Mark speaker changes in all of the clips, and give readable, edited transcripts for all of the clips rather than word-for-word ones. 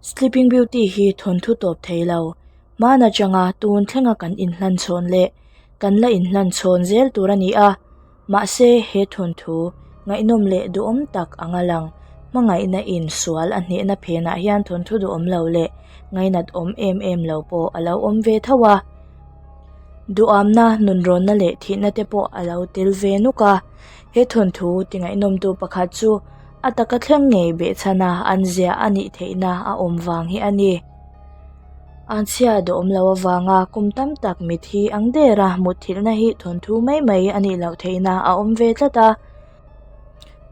Speaker 1: Sleeping Beauty hi thawnthu tawp thei lo, hman atanga tun thlenga kan inhlan chhawn leh kan la inhlan chhawn zel tur a ni a. Mahse he thawnthu ngaihnawm leh duhawm tak anga lang hmangaihna in sual a hnehna phenah hian thawnthu duhawm lo leh ngainat awm em em lo pawh a lo awm ve tho a. Duhamna, nunrawnna leh thihna te pawh a lo tel ve nuk a. He thawnthu ti ngaihnawmtu pakhat chu a taka thleng ngei behchhana an ziah a nih theihna a awm vang hi a ni. Anchhia duhawm lo avanga kum tam tak mithi ang dera mutthilhna hi thawnthu mai mai a nih loh theihna a awm ve tlat a.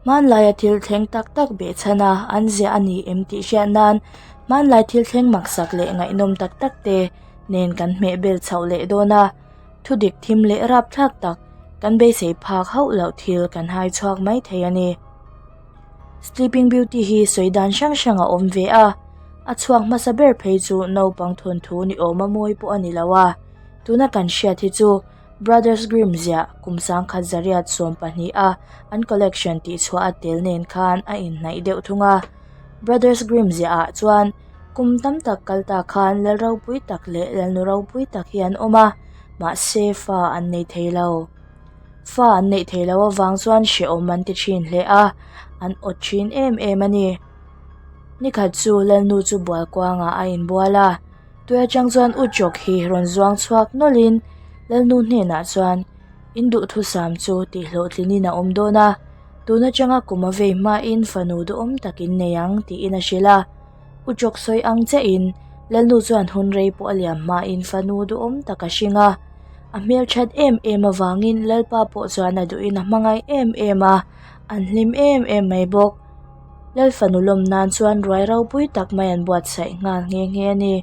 Speaker 1: Hmanlaia thil thleng tak tak behchhana an ziah a ni em tih hriat nan hmanlai thil thleng maksak leh ngaihnawm tak tak te nen kan hmeh bel chhoh leh dawn a, thudik thim leh rapthlak tak kan beisei phak hauh loh thil kan hai chhuak mai thei a ni. Sleeping Beauty hi sawi dan hrang hrang a awm ve a, a chhuak hmasa ber phei chu naupang thawnthu ni awma mawi pawh a ni lo a, tuna kan hriat hi chu Brothers Grimm ziah kum sangkhat zariat 12 a an collection tih chhuah a tel nen khan a inhnaih deuh thung a. Brothers Grimm ziah ah chuan kum tam tak kal ta khan lal ropui tak leh lalnu ropui tak hi an awm a, mahse fa an nei thei lo. Fa an neih thei lo avang chuan hrehawm an ti thin hle a, an awt thin em em a ni. Nikhat chu lalnu chu bual kuangah a inbual a. Tui atang chuan U Chawk hi rawn zuang chhuak nawlhin Lalnu hnenah chuan in duhthusam chu tihhlawhtlinin a awm dawn a, tun atanga kum a vei hmain fanu duhawm takin nei ang tiin a hrilh a. U Chawk sawi ang chiahin Lalnu chuan hun rei pawh a liam hmain fanu duhawm tak a hring a. A hmelthat em em avangin Lalpa pawh chuan a duhin a hmangaih em em a, an hlim em em mai bawk. Lal fanu lawm nan chuan ruai ropui tak mai an buatsaih nghal nghe nghe a ni.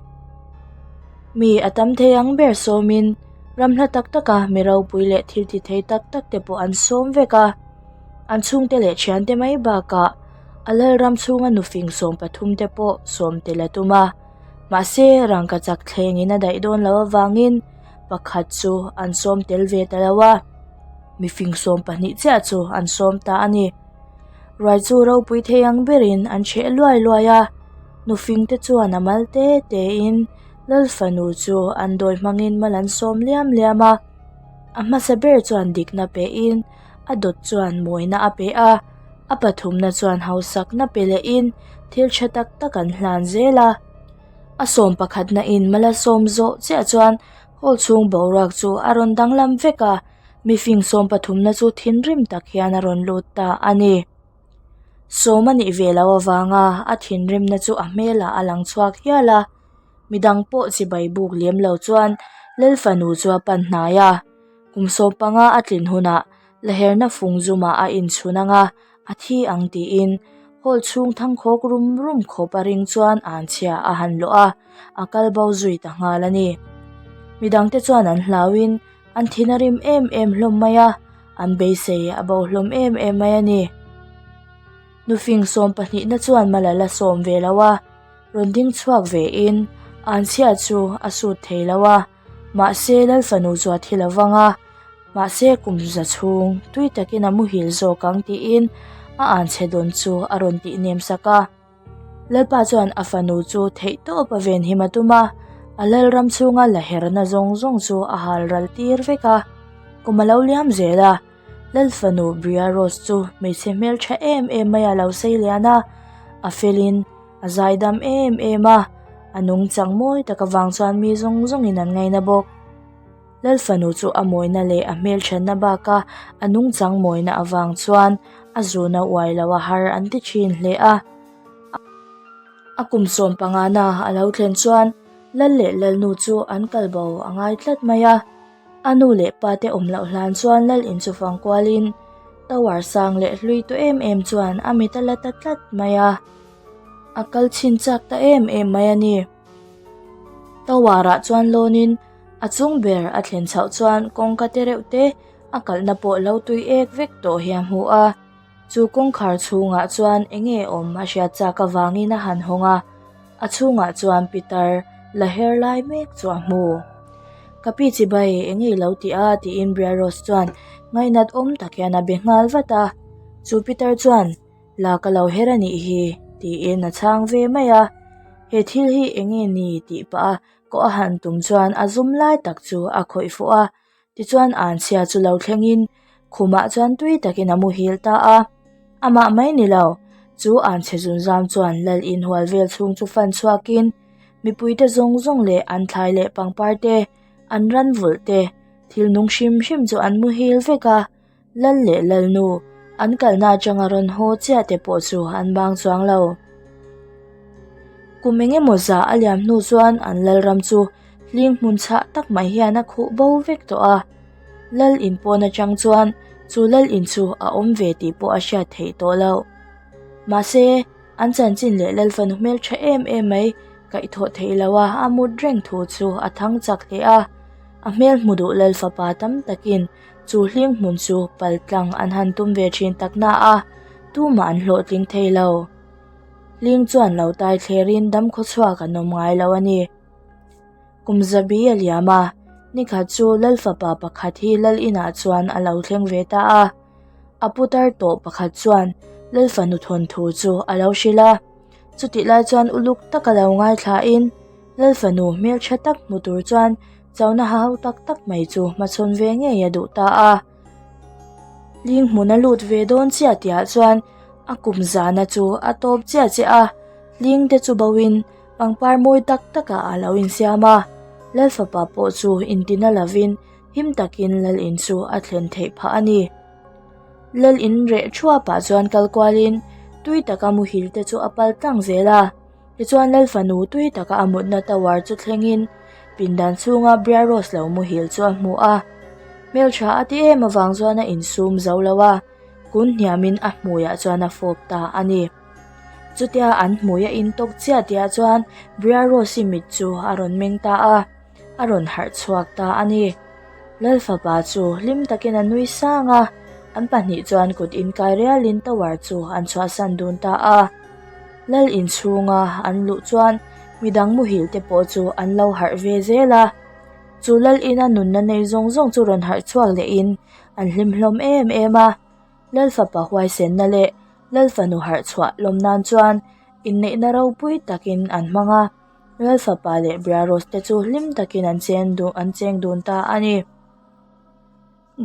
Speaker 1: Mi a tam thei ang ber sawmin ram hla tak taka mi ropui leh thil ti thei tak tak te pawh an sawm vek a. An chhungte leh thiante mai bakah a lal ram chhunga nufing 13 te pawh sawm tel a tum a. Mahse rangkachak thlengin a daih dawn loh avangin pakhat chu an sawm tel ve ta lo a. Mifing 12 chiah chu an sawm ta a ni. Ruai chu ropui thei ang berin an chheh luai luai a, nufing te chuan a mal te te in Lal fanu chu an dawi hmangin mal an sawm liam liam a, a hmasa ber chuan dikna pe in a dawt chuan mawina a pe a, a pathumna chuan hausakna pe leh in thil tha tak tak an hlan zel a, a sawm pakhatna in mal a sawm zawh chiah chuan hall chhung boruak chu a rawn danglam vek a. Mifing 13na chu thinrim tak hian a rawn lut ta a ni. Sawm a nih ve loh avanga a thinrimna chu a hmelah a lang chhuak hial a. Midang pawh chibai buk lem lo chuan Lal fanu chu a pan hnai a. Kum 15 a tlin hunah laherna fung zumah a inchhun ang a, a thi ang tiin hall chhung thangkhawk rum rum khawp a ring chuan anchhia a han lawh a, a kal bo zui ta nghal a ni. Midangte chuan an hlauin An thin a rim em em hlawm mai a, an beisei a bo hlawm em em mai a ni. Nufing 12na chuan mal a la sawm ve lo a, rawn ding chhuak ve in anchhia chu a sut thei lo a, mahse Lal fanu chu a thi lo vang a, mahse kum za chhung tui takin a muhil zawk ang tiin a anchhe dawn chu a rawn tih nem sak a. Lalpa chuan a fanu chu theih tawp a venhim a tum a, a lalram chhunga la herna zawng zawng chu a hal ral tir vek a. Kum a lo liam zel a, Lal fanu Bria Rose chu hmeichhe hmeltha em em mai a lo sei lian a, a felin a zaidam em em a, a nungchang mawi tak avang chuan mi zawng zawngin an ngaina bawk. Lal fanu chu a mawina leh a hmelthatna baka a nungchang mawina avang chuan a zuna uai lo a har an ti thin hle a. A kum 15na a lo thlen chuan Lal leh Lalnu chu an kal bo a ngai tlat mai a. A nu leh pa te awm loh hlan chuan Lal in chu fang kualin tower sang leh hlui tawh em em chuan a mit a la ta tlat mai a. A kal chhin chak ta em em mai a ni. Tower ah chuan lawnin A chung ber a thlen chhoh chuan kawngka te reuh te a kalhna pawh lo tui ek vek tawh hi a hmu a, chu kawngkhar chhungah chuan eng nge awm a hriat chak avangin a han hawng a, a chhungah chuan pitar la her lai mek chu a hmu. Ka pi chibai eng nge i lo ti a tiin Briaros chuan ngainat awm tak hian a be nghal vat a, chu pitar chuan La ka lo her a nih hi, tiin a chhang ve mai a. He thil hi eng nge ni tih pah a kawh a han tum chuan a zum lai tak chu a khawih fuh a. Tichuan anchhia chu lo thlengin khumah chuan tui takin a muhil ta a. Amah mai ni lo, chu anchhe zunzam chuan lal inhual vel chhung chu fan chhuakin mipuite zawng zawng leh an thlai leh pangpar te, an ran vulh te, thil nung hrim hrim chu an muhil vek a. Lal leh Lalnu, an kalna atanga rawn haw chiah te pawh chu an bang chuang lo. Kum eng emaw zah a liam hnu chuan an Lalram chu hling hmun chhah tak mai hian a khuh bo vek tawh a. Lal in pawn atang chuan chu Lal in chu a awm ve tih pawh a hriat theih tawh loh. Mahse, an chanchin leh Lal fanu hmeltha em em mai kaihthawh theih loha a mut reng thu chu a thang chak hle a. A hmel hmu duh Lal fapa tam takin Chu hling hmun chu pal tlang an han tum ve thin tak na a, tumah an hlawhtling thei lo. Hling chuan lo tai thlerin dam khawchhuak an awm ngai lo a ni. Kum zabi a liam a, nikhat chu Lal fapa pakhat hi Lal inah chuan a lo thleng ve ta a. A putar tawh pakhat chuan Lal fanu thawnthu chu a lo hrilh a. Chutih lai chuan uluk taka lo ngaithlain Lal fanu hmeltha tak hmu tur chuan Chona hau tak tak mai chu hmachhawn ve ngei a duh ta a. Ling hmun a lut ve dawn chiah tihah chuan a kum zana chu a tawp chiah chiah a, hling te chu boin pangpar mawi tak takah a lo insiam a. Lal fapa pawh chu intina lovin him takin lal in chu a thlen theih phah a ni. Lal in reh thuapah chuan kal kualin tui taka muhil te chu a pal tlang zel a. Tichuan Lal fanu tui taka a mutna tower chu thlengin pindan chhunga Briaros lo muhil chu a hmu a. Hmeltha a ti em avang chuan a insum zo lo a, kun hniamin a hmuiah chuan a fawp ta a ni. Chutia an hmui a intawk chiah tihah chuan Briaros-i mit chu a rawn meng ta a, a rawn harh chhuak ta a ni. Lal fapa chu hlim takin a nui sang a, an pahnih chuan kut inkai rialin tower chu an chhuahsan dun ta a. Lal inchhunga an luh chuan midang muhil te pawh chu an lo harh ve zel a. Chu lal ina nunna nei zawng zawng chu rawn harh chhuak lehin an hlim hlawm em em a. Lal fapa huaisenna leh lal fanu harh chhuah lawm nan chuan inneihna ropui takin an hmang a. Lal fapa leh Briaros te chu hlim takin an chen duh an cheng dun ta a ni.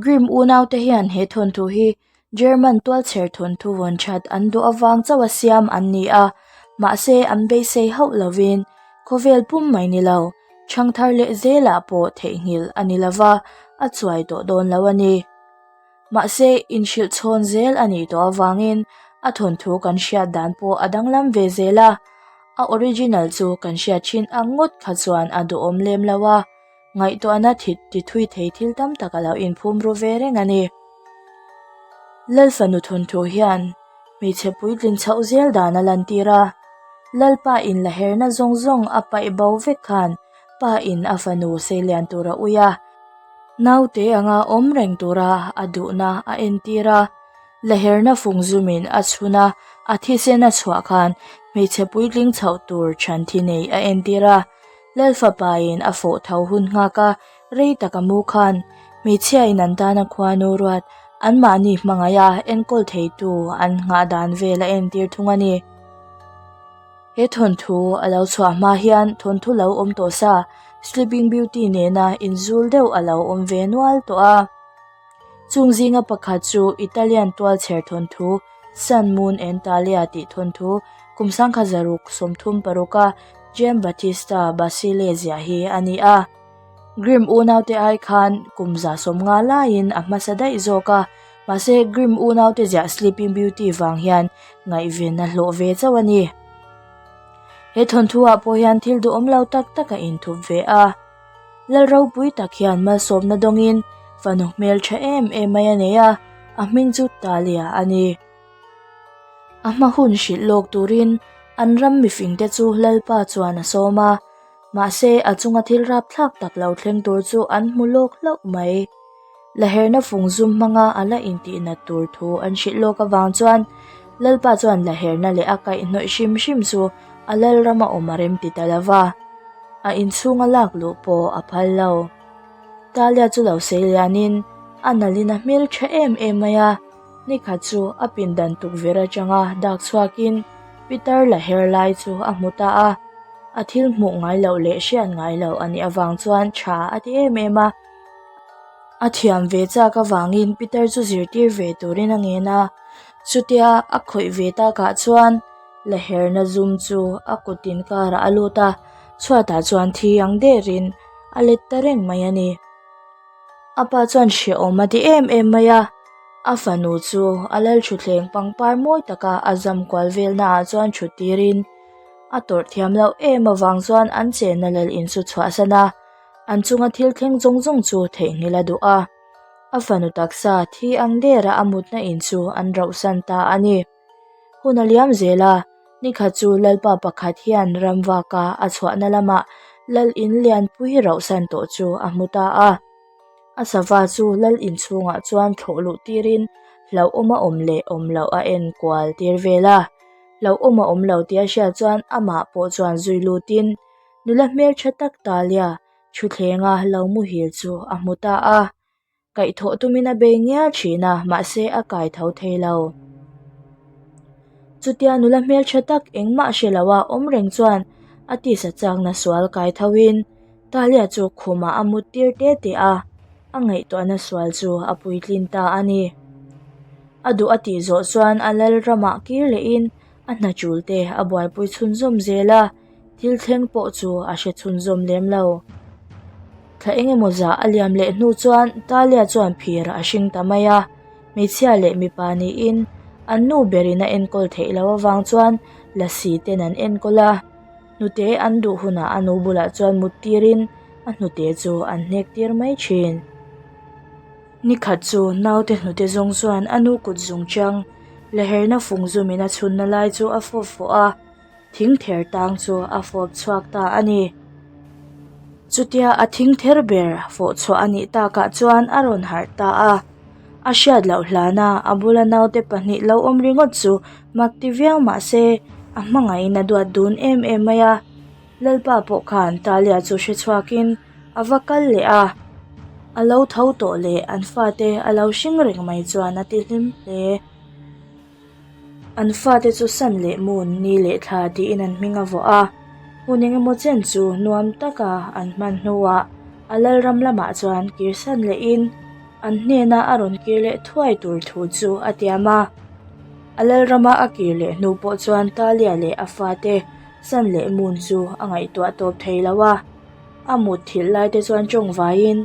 Speaker 1: Grimm unaute hian he thawnthu hi German tualchher thawnthu vawn that an duh avang chauh a siam an ni a, mahse an beisei hauh lovin khawvel pum mai ni lo, chhangthar leh zelah pawh theihnghilh a ni lova, a chuai tawh dawn lo a ni. Mahse, inhrilh chhawn zel a nih tawh avangin a thawnthu kan hriat dan pawh a danglam ve zel a, a original chu kan hriat thin ang ngawt kha chuan a duhawm lem lo a, ngaihtuahna thit ti thui thei thil tam tak a lo inphum ru ve reng a ni. Lal fanu thawnthu hian hmeichhe puitlin chhoh zel dan a lantir a, Lalpa in la herna zawng zawng a paih bo vek khan pa in a fanu seilian tur a ui a, Naute anga awm reng tura a duhna a entir a, laherna fung zumin a chhun a, a thisen a chhuah khan hmeichhe puitling chhoh tur chhan thi nei a entir a. Lal fapain a fawh tho hun nghak a, rei tak a mu khan hmeichhiain an tana khuanu ruat anmahni hmangaih a enkawl theitu an nghah dan vel a entir thung a ni. He thawnthu a lo chhuah hma hian thawnthu lo awm tawh sa Sleeping Beauty nena inzul deuh a lo awm ve nual tawh a. Chung zinga pakhat chu Italian tualchher thawnthu Sun, Moon and Talia tih thawnthu kum sangkhat zaruk 36 a Gian Battista Basile ziah hi a ni a. Grimm unaute ai khan kum 150 laiin a hmasa daih zawk a, mahse Grimm unaute ziah Sleeping Beauty vang hian ngaihven a hlawh ve chauh a ni. He thawnthu ah pawh hian thil duhawm lo tak tak a inthup ve a. Lal ropui tak hian malsawmna dawngin fanu hmel tha em em mai a nei a, a hming chu Talia a ni. A hma hun hrilh lawk turin an ram mifingte chu Lalpa chuan a sawm a. Mahse, a chunga thil rapthlak tak lo thleng tur chu an hmu lawk hlauh mai. Laherna fung zum hmanga a la intihnat tur thu an hrilh lawk avang chuan Lalpa chuan laherna leh a kaihhnawih hrim hrim chu a lalrama awm a rem ti ta lo va, a inchhunga lak luh pawh a phal lo. Talia chu lo sei lianin a nalhin a hmel tha em em mai a, nikhat chu a pindan tukverh atanga dak chhuakin Peter laher lai chu a hmu ta a. A thil hmuh ngai loh leh hriat ngai loh a nih avang chuan tha a ti em em a. A thiam ve chak avangin Peter chu zirtir ve turin a ngen a, chutia a khawih ve takah chuan la herna zum chu a kut inkarah a lut a, chhuatah chuan thi ang derin a let ta reng mai a ni. A pa chuan hrehawm a ti em em mai a, a fanu chu a lal thutthleng pangpar mawi taka a zam kual velna ah chuan thut tirin a tawrh thiam loh em avang chuan an chenna lal in chu chhuahsan a, an chunga thil thleng zawng zawng chu theihnghilh a duh a, a fanu taksa thi ang dera a mutna in chu an rauhsan ta a ni. Hun a liam zel a, nikhat chu Lalpa pakhat hian ramvaka a chhuahna lamah Lal in lianpui rauhsan tawh chu a hmu ta a. A sava chu Lal in chhungah chuan thlawh luh tirin hlauhawm a awm leh awm loh a en kual tir vel a. Hlauhawm a awm lo tih a hriat chuan amah pawh chuan zui lutin nula hmeltha tak Talia thuthlenga lo muhil chu a hmu ta a. Kaihthawh tumin a bei ngial thin a, mahse a kai tho thei lo. Chutia nula hmeltha tak engmah hre lo a awm reng chuan a tisa chakna sual kai tho in Talia chu khumah a mut tir te te a, a ngaihtuahna sual chu a puitlin ta a ni. A duh a tih zawh chuan a lal ramah kir lehin a hna tul te a buaipui chhunzawm zel a. Thil thleng pawh chu a hre chhunzawm lem lo. Thla eng emaw zah a liam leh hnu chuan Talia chuan phir a hring ta mai a, hmeichhia leh mipa niin an nu berin a enkawl theih loh avang chuan lasi ten an enkawl a, hnute an duh hunah a nu bulah chuan mut tirin a hnute chu an hnek tir mai thin. Nikhat chu naute hnute zawng chuan a nu kut zung chang leherna fung zumin a chhunna lai chu a fawp fawh a. Thing ther tang chu a fawp chhuak ta a ni. Chutia a thing ther ber fawh chhuah a nih takah chuan a rawn harh ta a. A hriat loh hlana a bula naute pahnih lo awm ringawt chu mak ti viau mah se a hmangaihin a duat dun em em mai a. Lalpa pawh khan Talia chu hre chhuakin a va kal leh a. A lo tho tawh leh an fate a lo hring reng mai chuan a ti hlim hle. An fate chu Sun leh Moon, Ni leh Thla tiin an hming a vuah a. Hun eng emaw chen chu nuam taka an hman hnuah a lalram lamah chuan kir san lehin an hnena a rawn kir leh thuai tur thu chu a tiam a. A lalrama a kir leh hnu pawh chuan Talia leh a fate Sun leh Moon chu a ngaihtuah tawp thei lo a. A mutthilh laite chuan tawngvaiin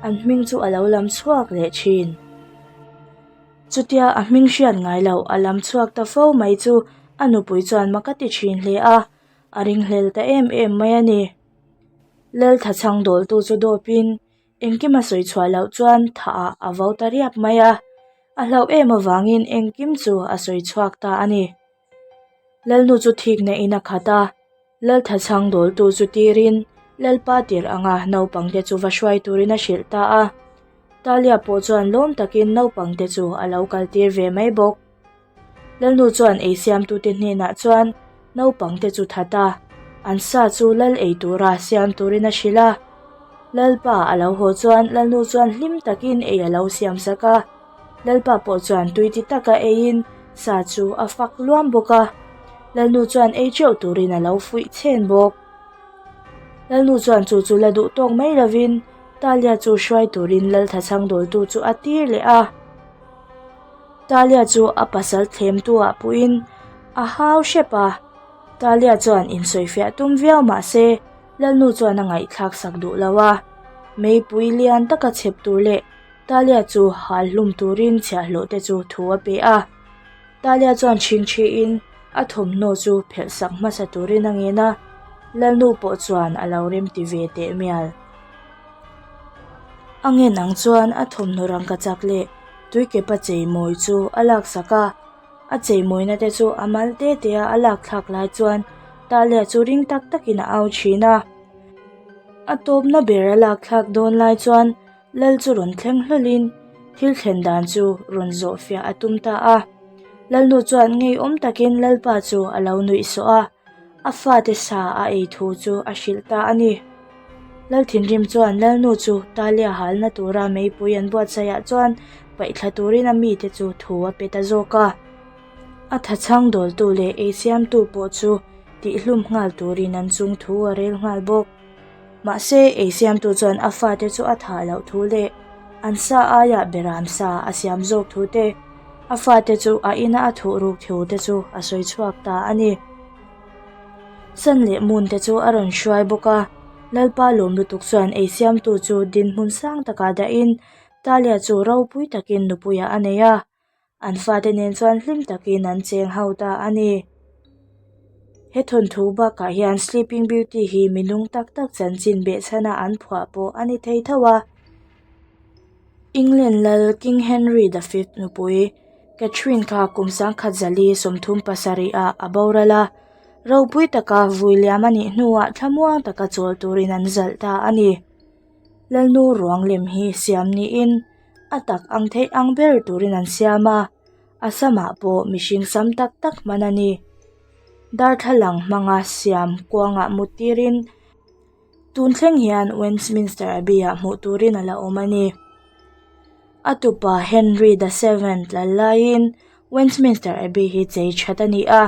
Speaker 1: an hming chu a lo lam chhuak leh thin. Chutia a hming hriat ngai loh a lam chhuak ta fo mai chu a nupui chuan mak a ti thin hle a, a ringhlel ta em em mai a ni. Laltha chhang dawltu chu dawpin engkim a sawi chhuah loh chuan thah ah a vo ta riap mai a, a hlauh em avangin engkim chu a sawi chhuak ta a ni. Lalnu chu thikna in a khat a. Laltha chhang dawltu chu tirin Lalpa tirh anga naupangte chu va hruai turin a hrilh ta a. Talia pawh chuan lawm takin naupangte chu a lo kaltir ve mai bawk. Lalnu chuan ei siamtute hnenah chuan naupangte chu that a, an sa chu lal ei tura siam turin a hrilh a. Lalpa a lo haw chuan Lalnu chuan hlim takin ei a lo siamsak a. Lalpa pawh chuan tui ti taka eiin sa chu a fak luam bawk a, Lalnu chuan ei teuh turin a lo fuih chhen bawk. Lalnu chuan chu chu la duh tawk mai lovin Talia chu hruai turin Laltha chhang dawltu chu a tir leh a. Talia chu a pasal thlemtu ah puhin a hau hrep a, Talia chuan insawifiah tum viau mah se Lalnu chuan a ngaihthlak sak duh lo a, meipui lian taka chhep tur leh Talia chu hal hlum turin chhiahhlawh te chu thu a pe a. Talia chuan chhingchhiin a thawmhnaw chu phelh sak hmasa turin a ngen a, Lalnu pawh chuan a lo remti ve teh mial. A ngen ang chuan a thawmhnaw rangkachak leh tuikepa cheimawi chu a laksak a, a cheimawina te chu a mal te te a a lak thlak lai chuan Talia chu ring tak takin a au thin a. A tawpna ber a lak thlak dawn lai chuan Lal chu rawn thleng hlawlhin thil thlen dan chu rawn zawh fiah a tum ta a. Lalnu chuan ngeiawm takin Lalpa chu a lo nuih sawh a, a fate sa a ei thu chu a hrilh ta a ni. Lal thinrim chuan Lalnu chu Talia halna tura meipui an buatsaihah chuan paihthla turin a mite chu thu a pe ta zawk a. A thachhang dawltu leh ei siamtu pawh chu. Tihhlum nghal turin an chung thu a rel nghal bawk. Mahse, ei siamtu chuan a fate chu a thah loh thu leh an sa aiah beram sa a siam zawk thu te, a fate chu a ina a thuh ruk thu te chu a sawi chhuak ta a ni. Sun leh Moon te chu a rawn hruai bawk a, Lalpa lawm lutuk chuan ei siamtu chu dinhmun sang takah dahin Talia chu ropui takin nupuiah a nei a. An fate nen chuan hlim takin an cheng ho ta a ni. He thawnthu bakah hian Sleeping Beauty hi minung tak tak chanchin behchhana an phuah pawh a ni thei tho a. England lal King Henry the Fifth nupui Catherine kha kum sangkhat zali 37 ah a boral a, ropui taka vui liam a nih hnuah thlamuang taka chawl turin an zalh ta a ni. Lalnu ruang lem hi siam niin A tak ang theih ang ber turin an siam a, a samah pawh mihring sam tak tak hman a ni. Darthlalang hmanga siam kuangah mut tirin tun thleng hian Westminster Abbey ah hmuh turin a la awm a ni. A tupa Henry the Seventh lal laiin Westminster Abbey hi chei that a ni a,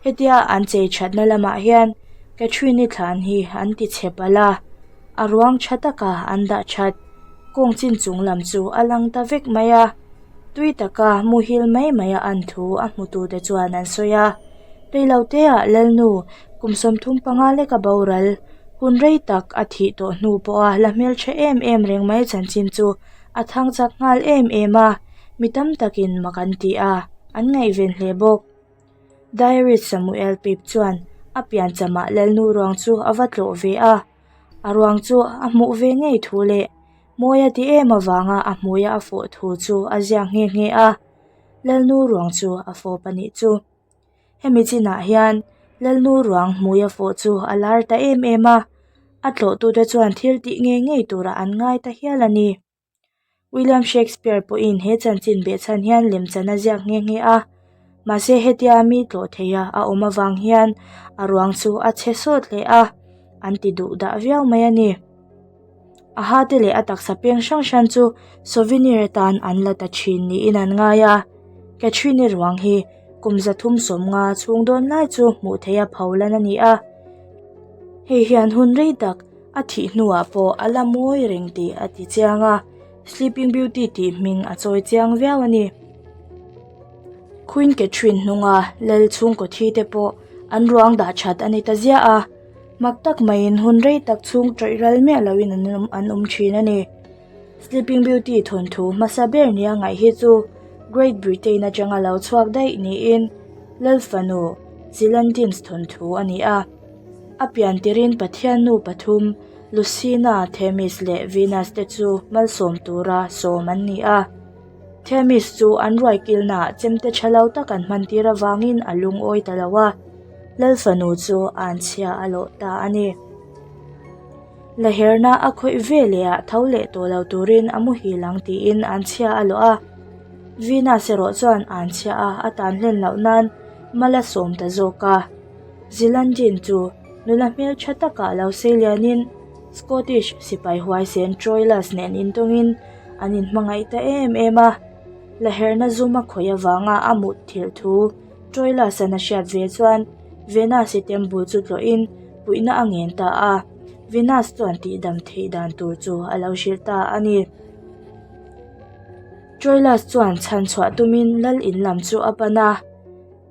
Speaker 1: hetia an chei thatna lamah hian Catherine-i thlan hi an ti chhe palh a, a ruang tha taka an dah that kawng chin chung lam chu a lang ta vek mai a, tui taka muhil mai mai a an thu a hmutute chuan an sawi a, reiloteah Lalnu kum 35 leka boral hun rei tak a thih tawh hnu pawha la hmeltha em em reng mai chanchin chu a thang chak nghal em em a. Mi tam takin mak an ti a, an ngaihven hle bawk. Diarist Samuel Pipe chuan a pianchamah Lalnu ruang chu a va tlawh ve a, a ruang chu a hmuh ve ngei thu leh mawi a ti em avanga a hmuia a fawh thu chu a ziak nghe nghe a, Lalnu ruang chu a fawp a nih chu. Hemi chinah hian Lalnu ruang hmuia fawh chu a lar ta em em a, a tlawhtute chuan thil tih ngei ngei turah an ngai ta hial a ni. William Shakespeare pawhin he chanchin behchhan hian lemchan a ziak nghe nghe a, mahse hetia mi tlawh theia a awm avang hian a ruang chu a chhe sawt hle a, an ti duh dah viau mai a ni. A hate leh a taksa peng hrang hrang chu souvenir atan an la ta thin niin an ngai a, Catherine-i ruang hi kum 350 chhung dawn lai chu hmuh theiha pholan a ni a, hei hian hun rei tak A thih hnuah pawh a la mawi reng tih a ti chiang a, Sleeping Beauty tih hming a chawi chiang viau a ni. Queen Catherine hnunga lal chhungkaw thi te pawh an ruang dah that a ni ta ziah a, mak tak maiin hun rei tak chhung tawih ral miah loin an awm thin a ni. Sleeping Beauty thawnthu hmasa ber nia ngaih hi chu Great Britain atanga lo chhuak daih niin Lal fanu Zealandins thawnthu a ni a. A pian tirin Pathian nu pathum Lucina, Themis leh Venus te chu malsawm tura sawm an ni a. Themis chu an ruai kilnaah chemte tha lo tak an hman tir avangin a lungawi ta lo a, Lal fanu chu anchhia a lawh ta a ni. Laherna a khawih ve leh ah tho leh tawh lo turin a muhil ang tiin an chhia a lawh a. Venus erawh chuan an chhia a a tan hlen loh nan mal a sawm ta zawk a. Zealandin chu nula hmeltha takah lo sei lianin Scottish sipai huaisen Troilus nen intawngin an inhmangaih ta em em a. Laherna zum a khawih avanga a mut thilh thu Troilus-a'n a hriat ve chuan Venus-i temple chu tlawhin puihna a ngen ta a, Venus chuan tihdam theih dan tur chu a lo hrilh ta a ni. Troilus chuan chhan chhuah tumin lal in lam chu a pan a,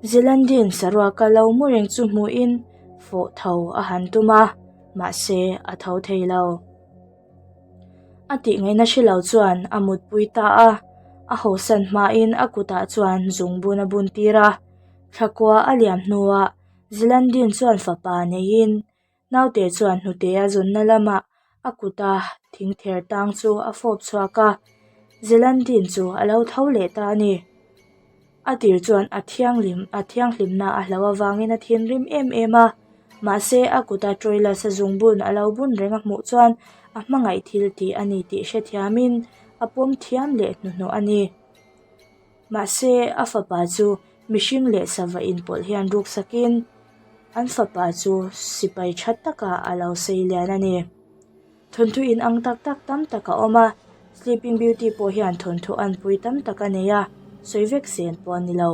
Speaker 1: Zealandin saruaka lo mu reng chu hmuhin fawh tho a han tum a, mahse a tho thei lo. A tih ngaihna hre lo chuan a mutpui ta a, a hawsan hmain a kutah chuan zungbun a bun tir a, thlakua a liam hnuah Zealandin chuan fapa neiin naute chuan hnute a zawnna lamah a kuta thingther tang chu a fawp chhuak a, Zealandin chu a lo tho leh ta a ni. A tir chuan a thianghlim a thianghlimna a hlo avangin a thinrim em em a, mahse a kuta Troilus a zungbun a lo bun reng a hmuh chuan a hmangaih thil tih a ni tih hrethiamin a pawm thiam leh hnuhnawh a ni. Mahse a fapa chu mihring leh sava inpawlh hian ruksakin an fapa chu sipai tha takah a lo sei lian a ni. Thawnthu in ang tak tak tam tak a awm a, Sleeping Beauty pawh hian thawnthu anpui tam tak a nei a, sawi vek sen pawh a ni lo.